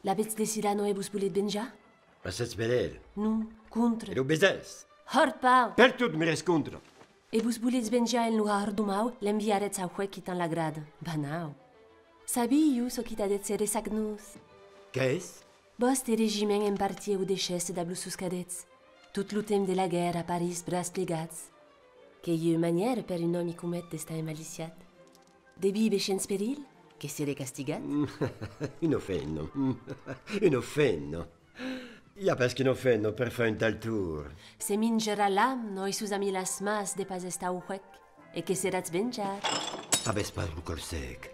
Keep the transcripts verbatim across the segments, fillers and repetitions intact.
L'avètz decidat, non, e vos volètz venjar? Mas sètz vedèl. Non, contra. E lo vesètz? Hòrt pauc! Pertot me res contra. E vos volètz venjar en lo har domau, l'enviarètz au huec quitant la grada. Banau. Sabi ieu çò qui t'adètz èra sagnos. Qu'es? Vòste regiment en partir au dechèsse dab los soscadèths. Tot lo temps de la guèrra, a París, braç plegats. Qu'ei ua manièra per un òmi com eth d'estar emmaliciat. De víver shens perilh, que seré castigat? Una femna. Una femna. I a pas qu'una femna per far un tal torn. Se minjarà l'am, non, e sus amic las mans de pas estar au huec. E que seratz venjat. Avètz pas lo còr sec.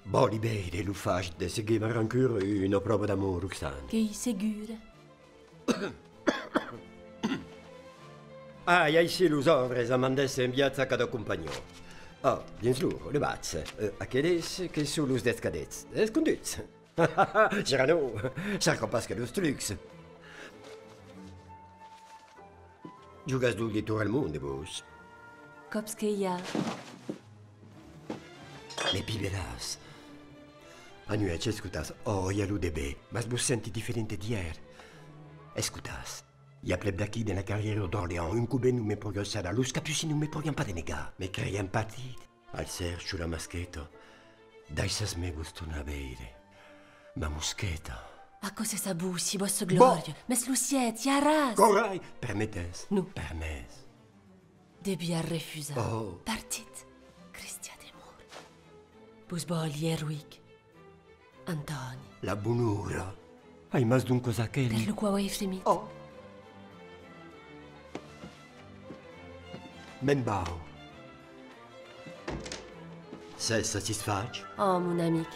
Vòli veire lo fach de seguir ma rancura, una pròva d'amor, Roxane. Qu'ei segura. Ah, e aicí los òrdres, amandèsse enviats a cada companhon. Oh, dins l'or, levatz. Eh, aqueles que son los descadèths. Esconduts. Cyrano, cerca pas que los trucs. Jogatz donc de torn al monde, vos? Còps que i a. Me piberàs. Anuèch, escotatz, ò, i a lo de ben, mas vos senti diferente d'ièr. Escotatz, i a prèp d'aquí, dins la carrièra d'Orléans, un covent ont me porián serrar, los capucins non me porián pas denegar, me crèian partit. Al ser, sus la masqueta, daissatz-me vos tornar veire. Ma mosqueta. Aquò s'es a vos, si vòstra glòria, mès lo sièt, i a ras! Corai! Permetètz? Non. Permés. Deviá refusar. Oh. Partit. Cristian de mor. Vos vòli eroic. Antòni. La bonura. Aimatz doncas aquel? Per lo quau ai fremit. Oh. Me'n vau. Sètz satisfach? Oh, mon amic,